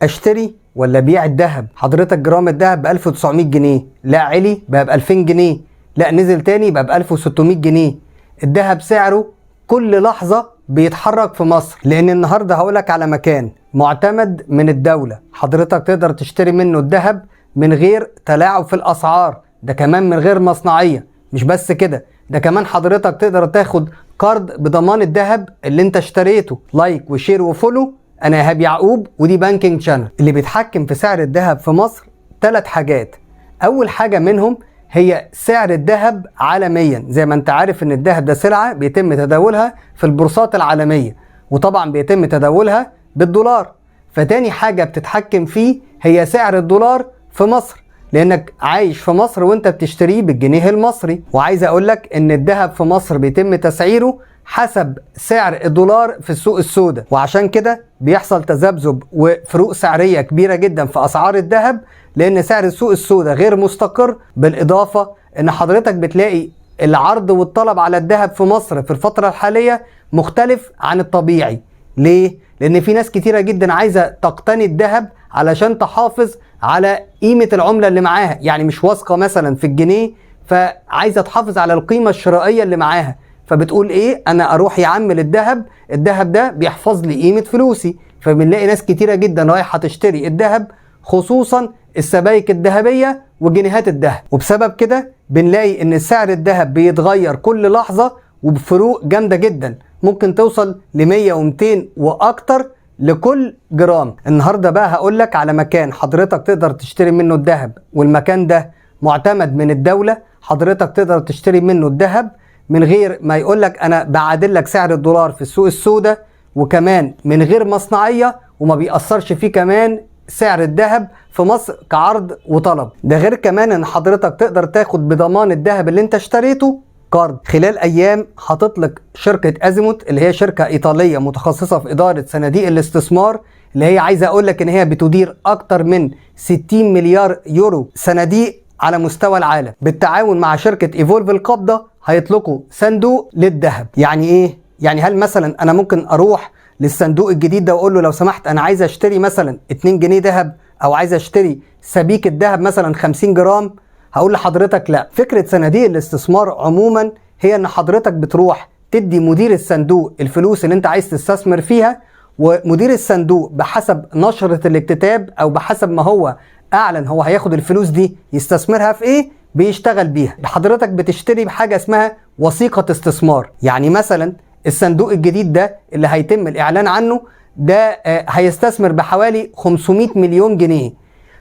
اشتري ولا بيع الذهب؟ حضرتك جرام الذهب ب 1900 جنيه، لا علي بقى ب 2000 جنيه، لا نزل تاني بقى ب 1600 جنيه. الذهب سعره كل لحظة بيتحرك في مصر. لان النهاردة هقولك على مكان معتمد من الدولة حضرتك تقدر تشتري منه الذهب من غير تلاعب في الاسعار، ده كمان من غير مصنعية. مش بس كده، ده كمان حضرتك تقدر تاخد قرض بضمان الذهب اللي انت اشتريته. like و share و follow. انا ايهاب يعقوب ودي Banking Channel. اللي بيتحكم في سعر الذهب في مصر 3 حاجات. اول حاجة منهم هي سعر الذهب عالميا. زي ما انت عارف ان الذهب ده سلعة بيتم تداولها في البورصات العالمية، وطبعا بيتم تداولها بالدولار. فتاني حاجة بتتحكم فيه هي سعر الدولار في مصر، لانك عايش في مصر وانت بتشتريه بالجنيه المصري. وعايز اقولك ان الذهب في مصر بيتم تسعيره حسب سعر الدولار في السوق السوداء، وعشان كده بيحصل تذبذب وفروق سعرية كبيرة جدا في اسعار الذهب، لان سعر السوق السوداء غير مستقر. بالاضافة ان حضرتك بتلاقي العرض والطلب على الذهب في مصر في الفترة الحالية مختلف عن الطبيعي. ليه؟ لان في ناس كتيرة جدا عايزة تقتني الذهب علشان تحافظ على قيمة العملة اللي معاها، يعني مش واثقة مثلا في الجنيه، فعايزة تحافظ على القيمة الشرائية اللي معاها، فبتقول ايه؟ انا اروح يا عم للذهب، الذهب ده بيحفظ لي قيمة فلوسي. فبنلاقي ناس كتيرة جدا رايحة تشتري الذهب، خصوصا السبائك الذهبية وجنيهات الذهب. وبسبب كده بنلاقي ان سعر الذهب بيتغير كل لحظة وبفروق جامدة جدا، ممكن توصل ل 100 و200 واكتر لكل جرام. النهارده بقى هقولك على مكان حضرتك تقدر تشتري منه الذهب، والمكان ده معتمد من الدولة، حضرتك تقدر تشتري منه الذهب من غير ما يقولك انا بعادل لك سعر الدولار في السوق السوداء، وكمان من غير مصنعية، وما بيأثرش فيه كمان سعر الذهب في مصر كعرض وطلب. ده غير كمان ان حضرتك تقدر تاخد بضمان الذهب اللي انت اشتريته قرض. خلال ايام هتطلق شركة ازيموت، اللي هي شركة ايطالية متخصصة في ادارة صناديق الاستثمار، اللي هي عايزة اقول لك ان هي بتدير اكتر من 60 مليار يورو صناديق على مستوى العالم، بالتعاون مع شركة ايفولف القابضة هيطلقوا صندوق للذهب. يعني ايه؟ يعني هل مثلا انا ممكن اروح للصندوق الجديد ده واقول له لو سمحت انا عايز اشتري مثلا 2 جنيه ذهب، او عايز اشتري سبيكة ذهب مثلا 50 جرام؟ هقول لحضرتك لا. فكرة صناديق الاستثمار عموما هي ان حضرتك بتروح تدي مدير الصندوق الفلوس اللي انت عايز تستثمر فيها، ومدير الصندوق بحسب نشرة الاكتتاب او بحسب ما هو اعلن هو هياخد الفلوس دي يستثمرها في ايه بيشتغل بيها. حضرتك بتشتري بحاجة اسمها وثيقة استثمار. يعني مثلا الصندوق الجديد ده اللي هيتم الاعلان عنه ده هيستثمر بحوالي 500 مليون جنيه،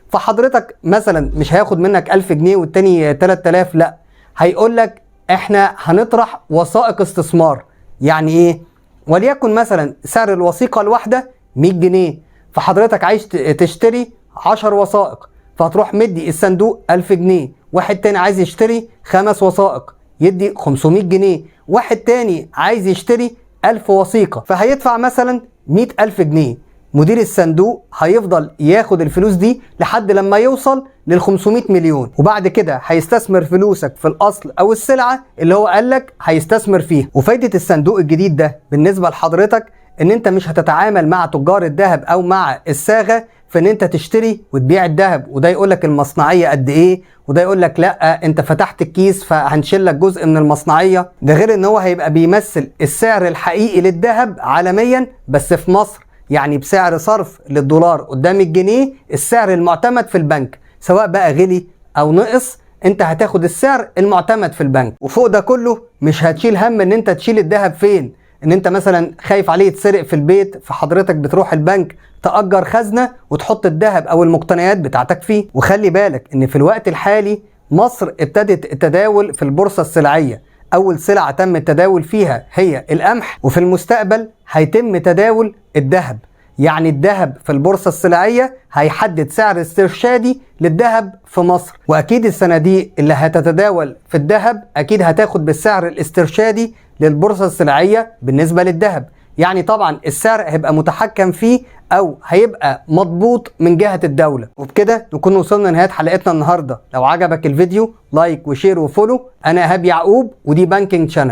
فحضرتك مثلا مش هياخد منك 1000 جنيه والتاني 3000، لا، هيقول لك احنا هنطرح وثائق استثمار. يعني ايه؟ وليكن مثلا سعر الوثيقة الواحدة 100 جنيه، فحضرتك عايز تشتري 10 وثائق، فهتروح مدي الصندوق 1000 جنيه. واحد تاني عايز يشتري 5 وثائق يدي 500 جنيه، واحد تاني عايز يشتري 1000 وثيقة فهيدفع مثلا 100,000 جنيه. مدير الصندوق هيفضل ياخد الفلوس دي لحد لما يوصل لل 500 مليون، وبعد كده هيستثمر فلوسك في الأصل أو السلعة اللي هو قالك هيستثمر فيها. وفايدة الصندوق الجديد ده بالنسبة لحضرتك إن أنت مش هتتعامل مع تجار الذهب أو مع الصاغة في إن أنت تشتري وتبيع الذهب، وده يقولك المصنعية قد إيه، وده يقولك لأ أنت فتحت الكيس فهنشيل لك جزء من المصنعية. ده غير إن هو هيبقى بيمثل السعر الحقيقي للذهب عالميا بس في مصر، يعني بسعر صرف للدولار قدام الجنيه، السعر المعتمد في البنك، سواء بقى غلي او نقص انت هتاخد السعر المعتمد في البنك. وفوق ده كله مش هتشيل هم ان انت تشيل الذهب فين، ان انت مثلا خايف عليه يتسرق في البيت، فحضرتك بتروح البنك تأجر خزنة وتحط الذهب او المقتنيات بتاعتك فيه. وخلي بالك ان في الوقت الحالي مصر ابتدت التداول في البورصة السلعية، اول سلعة تم التداول فيها هي القمح، وفي المستقبل هيتم تداول الذهب. يعني الذهب في البورصة السلعية هيحدد سعر استرشادي للذهب في مصر، واكيد الصناديق اللي هتتداول في الذهب اكيد هتاخد بالسعر الاسترشادي للبورصة السلعية بالنسبة للذهب. يعني طبعا السعر هيبقى متحكم فيه او هيبقى مضبوط من جهة الدولة. وبكده نكون وصلنا لنهاية حلقتنا النهاردة. لو عجبك الفيديو like و share و follow. انا ايهاب يعقوب ودي Banking Channel.